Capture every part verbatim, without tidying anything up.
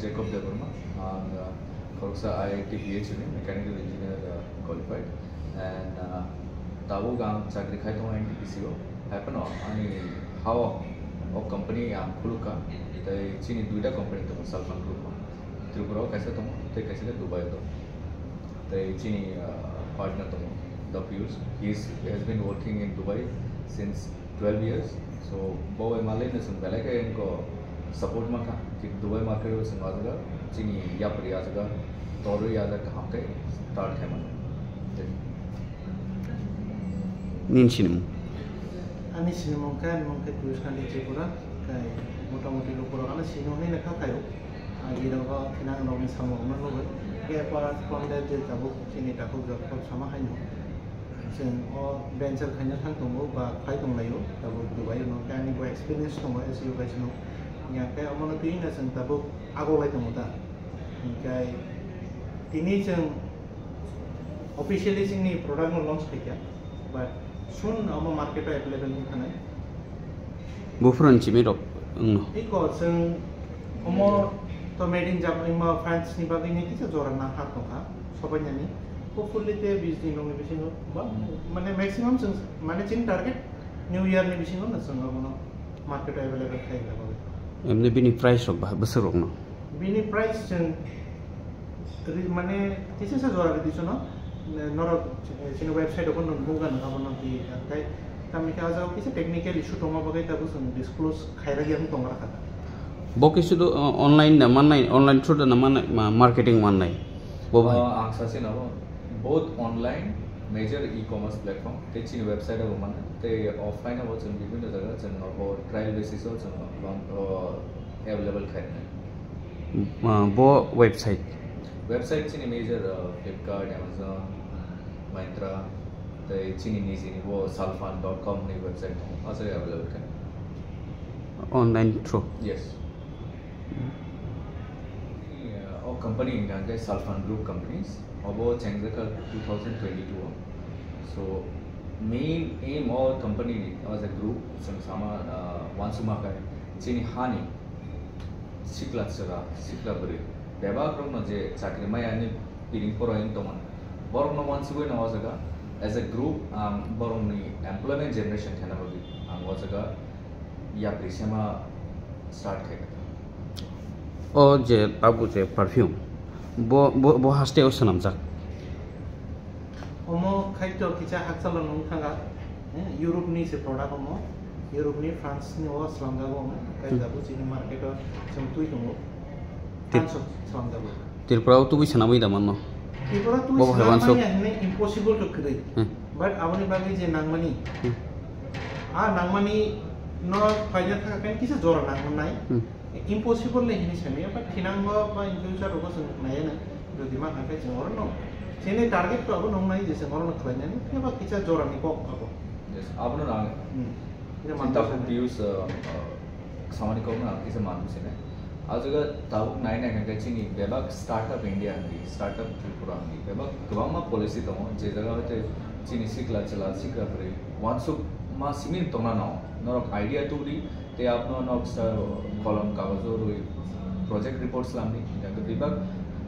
Jacob Debbarma, ang, uh, khoroksa I I T B H ni mechanical engineer, uh, qualified, and, uh, tabuk ang chakri khai tongo N T P C o. Haiphano ani ha-o o company ang khulukha, tei chini duita company tongo Salfan Group o. Tripura o kaisa tongo, tei kaisa khe Dubai o tongo. Tei chini, uh, partner tongo, the Piyush. He is, he has been working in Dubai since twelve years. So, bo bai malai no chwng belai khe engko support mankha. Thik Dubai market o chwng ajagao, chini yapri ajagao, torwi ajak kaham khe start khaimano. Nini sinimung? Ani sinimung khe, ani mung khe Piyush Nandi Tripura, kai motamoti lukurok ano sini hwnwi no kha khaio. Agi rogo thinang rokni samung no nugwi. Khe apart from that, je tabuk chini takhuk job khop sama haino. Chwng o venture khaina thang tongo ba khai tonglaio, tabuk Dubai o no. Khe ani bo experience tongo S E O kaisa no. Hingya khe omono twi no chwng tabuk agoklai tongo ta. Hingkhe tini chwng officially chini product no launch khaikha, but soon omo market o available wngkha nai. Buphuru ni chimi rok wngno. Iko chwng omo to made in Jap-, imo France ni bagwi ni kisa jora na ha tongkha, sobainani. Hopefully te bis din rokni bisingo, ba, mane maximum chwng, mane chini target New Year ni bisingo no chwng abono market o available khai na bagwi. Emni bini price rok ba, bwswk rokno? Bini price chwng ri-, mane kisa sa jora ridi chwngno, ne, norok, eh, chini website o bono nukha nang abono di, tei tamni khe ah jaga kisa technical issue tongma bagwi tabuk chwng disclose khairok ya wng tong rakha. Bo khe sudu, uh, online da mannai, online through da na mannai, ma-, marketing mannai? Bo bai. Uh, ang sasi nabo, both online, major e-commerce platform, tei chini website abo mannai, tei offline abo chwng bibhinno jaga chwng abo trial basis o chwng, uh, available khainai. Uh, bo website? Website chini major, uh, Flipkart, Amazon, Myntra, tei chini nijini bo salfan dot com ni website tongo, aswk available khe. Online through? Yes. Uh, o company hwnkha khe Salfan Group Companies, obo chengjak kha two thousand twenty-two o. So, main aim o company ni, as a group, chwng sama, uh, uansukma khe chini hani sikla chwla, sikla bwrwi, bebak rokno je chakri maya hinwi piring poro wng tongmani, borokno uansugwi no o jaga as a group ang borokni employment generation khaina bagwi ang o jaga yapri sema start khaikha. O je tabuk je perfume, bo, bo, bo haste o swnamjak? Omo khaito kisa hakchalo nung thanga, eh, Europe ni se product omo, Europe ni France ni o slamjago omo, kai Hmm. jago chini market o chwng twi tongo. Tip- France o slamjago. Tripura o tubui swnamwi da manno? Tripura tubui Bobo hai swnamwi wansuk. Hwnwi impossible to kwrwi. Hmm. But aboni bagwi je nangmani, Hmm. A nangmani no khlaina thangkha khe kisa jora nangmannai. Hmm. Impossible le hinwi sani, but thinango ba in future rogo chwng naiya na, jodi ma kha khe chwng oro no. Chini target to abo nung nai je chwng oro no khlainani, phiya ba kisa jora ni kok abo. Yes, abono nang. Hmm. Tabuk views, uh, uh, samani kok no ang kisa manwi sini. A jaga tabuk nai nai khe chini bebak Startup India hwnwi, Startup Tripura hwnwi, bebak kwbangma policy tongo, je jaga hoite chini sikla chwla, sikla bwrwi, uansuk ma simi tongna no, norok idea tubudi, tei abono nok sa kolom kagojo rwi project report slamdi, hingkhe bebak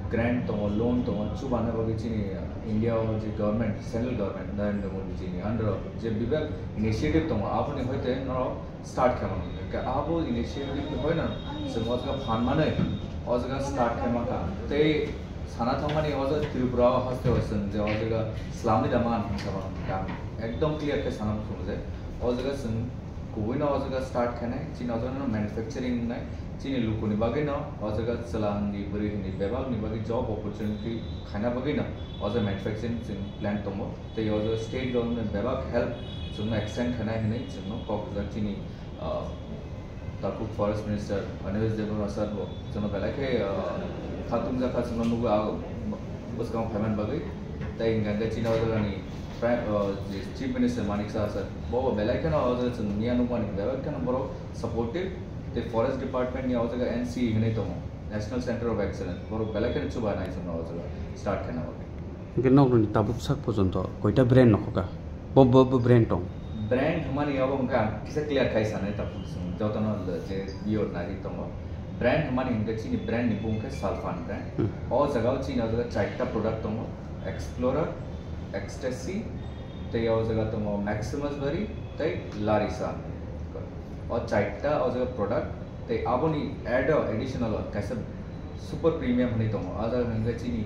grant tongo, loan tongo, chubana bagwi chini India o je government, central government, Narendra Modi ji ni under o je bebak initiative tongo, aboni hoite norok start khe mano. Hingkhe abo initiative ni hoino chwng o jaga phan manwi o jaga start khe mankha. Tei sana thangmani o jaga Tripura o haste o chwng je o jaga slamwi da man hinsa mano. Hingkhe ang ekdom clear khe sana muchungo je o jaga chwng kubui no o jaga start khainai, chini o jaga no manufacturing wngnai, chini luku ni bagwi no o jaga chwla hwnwi bwrwi hwnwi bebak ni bagwi job opportunity khaina bagwi no o jaga manufacturing chwng plan tongo. Tei o jaga state government bebak help chwngno extend khainai hwnwi chwngno kok rijak chini, ah, takhuk Forest Minister Anish Debbarma sir bo chwngno belai khe, ah, khatung jakha chwngno nugwi ah, bwskango phaimani bagwi. Tei hwnkha khe chini o jagani Prime, ah, je Chief Minister Manik Saha sir bo bo belai kheno o jaga chwng miya nukmani belai kheno borok supportive. Tei Forest Department ni o jaga N C E hwnwi tongo, National Center of Excellence, borok belai kheno chubanai chwngno o jaga start khaina bagwi. Hingke nokni tabuk sak porjonto koita brand nokhoka? Bo, bo, bo brand tong? Brand hwnmani abo hwnkhe ang kisa clear khai sanai tabuk chwng jotono je biyor nari tongo. Brand hwnmani hwnkhe chini brand ni bung khe Salfan brand. Hmm. O jaga o chini o jaga chaita product tongo, Explorer, Ecstasy, tei o jaga tongo Maximus Berry, tei Larisa. O chaita o jaga product, tei aboni add o additional o kaisa super premium hwnwi tongo. O jaga hwnkhe chini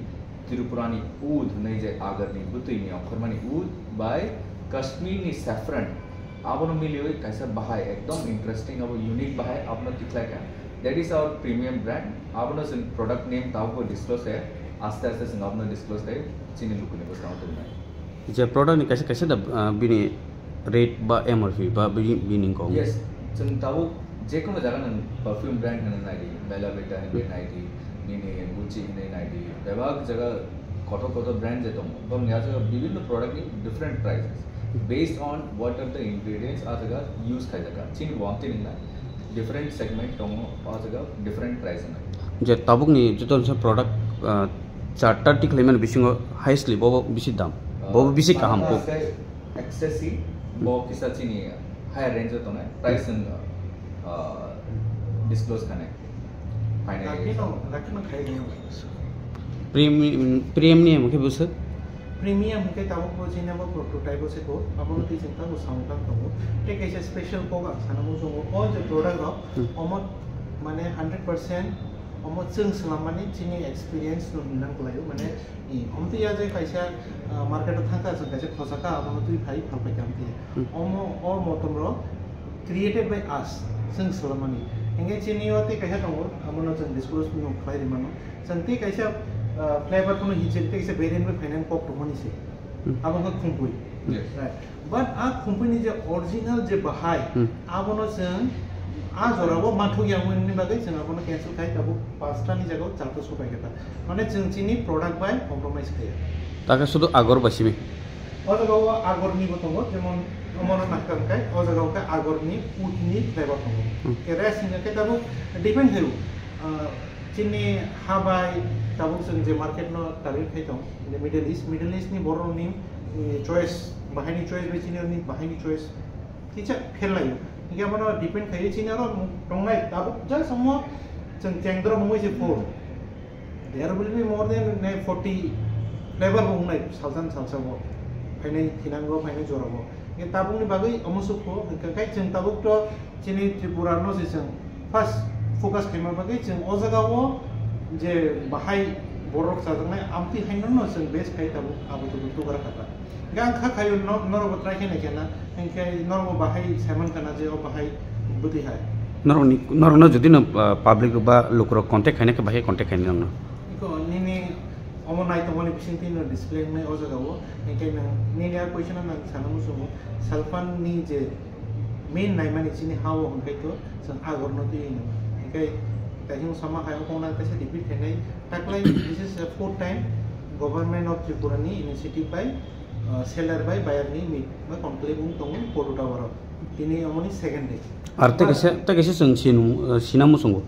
Tripurani oud hwnwi je agarni bwtwini ongkhormani oud bai Kashmirni saffron, abono miliwi kaisa bahai ekdom interesting, abo unique bahai, abono tikhlai kha. That is our premium brand. Abono chwng product name tabukbo disclose khe, aste aste chwng abono disclose khe chini lukuni bwskango tubunai. Je product ni kaisa kaisa da, ah, bini rate ba M R P ba bini, bini kok? Yes, chwng tabuk jekono jaga nang perfume brand hwnwi naidi, Bella Vita hwnwi naidi, nini Gucci hwnwi naidi, bebak jaga kotor kotor brand je tongo, bongni a jaga bibinno product ni different prices based on what are the ingredients a jaga use khaijak kha. Chini bo amtwi nwngnai different segment tongo, a jaga different price wngnai. Je tabukni joto se product, ah, charta tikhlaimani bisingo highestly bobo bisi dam, bobo bisi kaham kok. Ecstasy, bo kisa chini higher range o tongnai, price wng, uh, disclose khanai. Final. Lakino, lakino khai gaya. Premium, premium khe bwswk? Premium hwnkhe tabuk bo chini bo prototype o se ko, abo no twi chwng tabuk samung tang tongo. Tei kaisa special kok ang sana muchungo, o je product rok, hmm, omo mane hundred percent omo chwng swlammani chini experience no hinang kwlaio, mane, yes. I, omtwi ya je kaisa, ah, market o thangkha, chwng kaisa khosakha, abono twi phai phalpai kha omtwi. Hmm. Omo, o motom rok created by us, chwng swlammani. Hingke chini o tei kaisa tongo, abono chwng disclose no khlai ri mano. Chwng tei kaisa, ah, flavor phano hinchari tei kaisa variant bai phainani kok tongmani se. Hmm. Abo wngkha khumpui. Yes. Right. But a khumpui ni je original je bahai, hmm, abono chwng a jora o manthok ya wngmani bagwi chwng abono cancel khai tabuk pasta ni jaga o charta sopai kha ta. Mane chwng chini product bai compromise khaiya. Taka sudu agor bai simi. O jaga o agor ni bo tongo, jemon omono nangkha hwnkhe o jaga o khe agor ni, oud ni flavor tongo. Hmm. Ke rest hwnkhe tabuk depend khaio. Ah, chini ha bai tabuk chwng je market no target khai tong, je Middle East, Middle East ni borok ni, eh, choice, bahai ni choice bai chini ni bahai ni choice kisa pher laio. Hingke abono depend khaio chini oro tongnai tabuk just omo chwng chengdrop wngwi se phur. There will be more than, eh, forty flavor bo wngnai salsa salsa bo. Phainai thinango, phainai jora bo. Hingke tabukni bagwi omo sukho, hingke kai chwng tabuk to chini Tripura no se chwng first focus khaima bagwi chwng o jaga o je bahai borok chajaknai amtwi haino no chwng base khai tabuk abo tubu tugra kha ta. Hingke ang kha khaio no-, norok bo try khe nai khe na, hingke norok bo bahai saiman khana je o bahai bwtwi hai. Norokni, norokno jodi no, ah, public ba lukurok contact khaina khe bahai contact khaina nangno. Iko nini omo nai tongmani bisingtwi no display wngnai o jaga o, hingke nang nini a question no nang sana muchungo, Salfan ni je main naimani chini ha o hwnkhe to chwng agor no twi no. Hingke kaisa sama hai o kong nang kaisa repeat khainai, taklai this is a fourth time Government of Tripura ni initiative bai, uh, seller bai buyer ni meet ba conclave wng tongo Polo Tower o. Tini omoni second day. Ar tei kaisa, tei kaisa chwng sinu, uh, sina muchungo.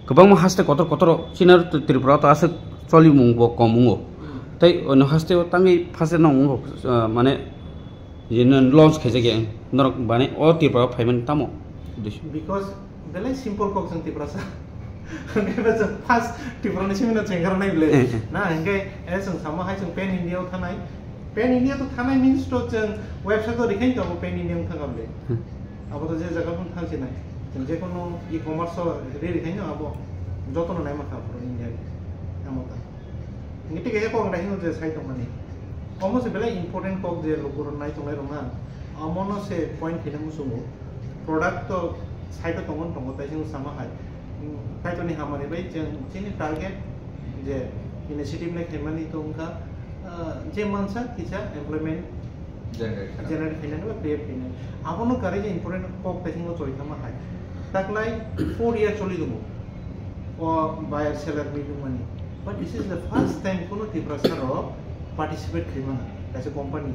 Kwbangma haste kotor kotor o chini Tripura o to aswk cholimung bo kom wngo. Hmm. Tei ono haste o tangwi first no wngo, uh, mane je no launch khaijak ya, norok bani o Tripura o phaimani tamo uddesho? Because belai simple kok chwng Tiprasa. Hwnkhe bo chwng first Tripura ni simi no chengkar nai bwle. Eh, eh. Na hwnkhe, eh, chwng samo hai chwng pan India o thanai. Pan India to thanai means to chwng website o rikhain to abo pan India wng thangkha bwle. Hmm. Abo to je jaga phano thang sinai. Chwng je kono e-commerce o ri rikhain no abo joto no naima kha puro India ni. Amo ta. Hingke tei kaisa kok nai hino je sai tongmani. Omo se belai important kok je lukurok nai tongnai rok na. Omono se point khaina muchungo. Product to side o tongo, tongo tai chwng sama hai. Kaitorni hamari bai chwng chini target je initiative nai khaimani to wngkha, ah, je mansa kisa employment generate khaina. Generate khainani ba create khainani. Abono kwrwi je important kok tai chwngno choi thangma hai. Taklai four year choli tongo. O buyer seller meeting mani. But this is the first time kono Tiprasa rok participate khaimana kaisa company.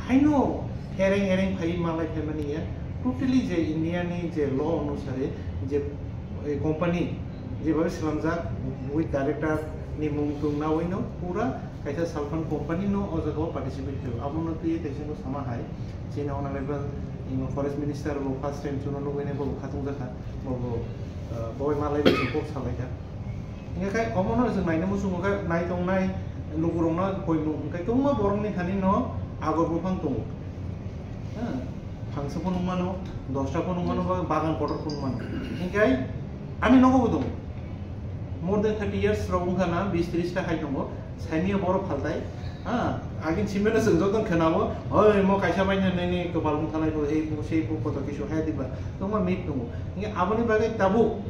Haino hereng hereng phai malai phaimani ya. Totally je India ni je law onusare je, eh, company jebabe swnamjak with director ni mung tong nawi no pura kaisa Salfan company no o jaga o participate khaio. Abono twi tei chwngno sama hai chini honorable imo forest minister bo first time chwngno nugwi nai bo khatung jakha bo bo Boi malai bisi kok salai kha. Hingke kai omo no jeng naina muchungo khe nai tong nai lukurok no koi nuk hingke tongma borok ni thani no agor buphang tongo. Phangsa phano mano, dosta phano mano, ba bagan kotor phano mano. Hingke ani nogo bo tongo. More than thirty years rok wngkha na, bis tris ta hai tongo. Saimia borok phaltai. Ha, agin simeno chwng joto khwnao, "Oi, mo kaisa bai nini kwpal wngthanai bo, ei bo, sei bo, koto kisu hai diba." Tongma mit tongo. Hingke aboni bagwi tabuk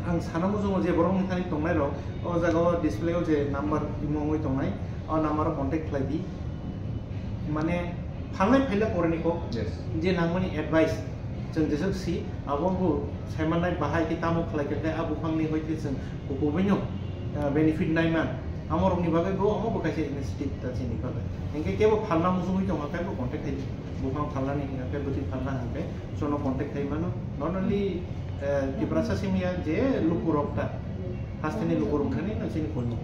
ang sana muchungo je borok ni thani tongnai rok, o jaga o display o je number imo wngwi tongnai, o number o contact khlai di. Mane phalnai phaila porani kok, Yes. je nangmani advice, chwng jeswk si, abo bo saimannai bahai khe tamo khlai khe, khe a buphangni hoi khe chwng kukubuino, ah, benefit naima, amorokni bagwi bo omo bo kaisa initiative ta chini bagwi. Hingke kebo phalna muchungwi tongkha khe bo contact khai di. Buphang phalnani hingkha khe bwtwi phalna hingkhe chono contact khai mano. Not only, eh, Tiprasa simi ya je lukurok ta, hasteni lukurok thani na chini kono.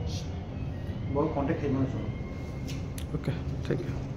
Bo contact khai mano chono. Okay, thank you.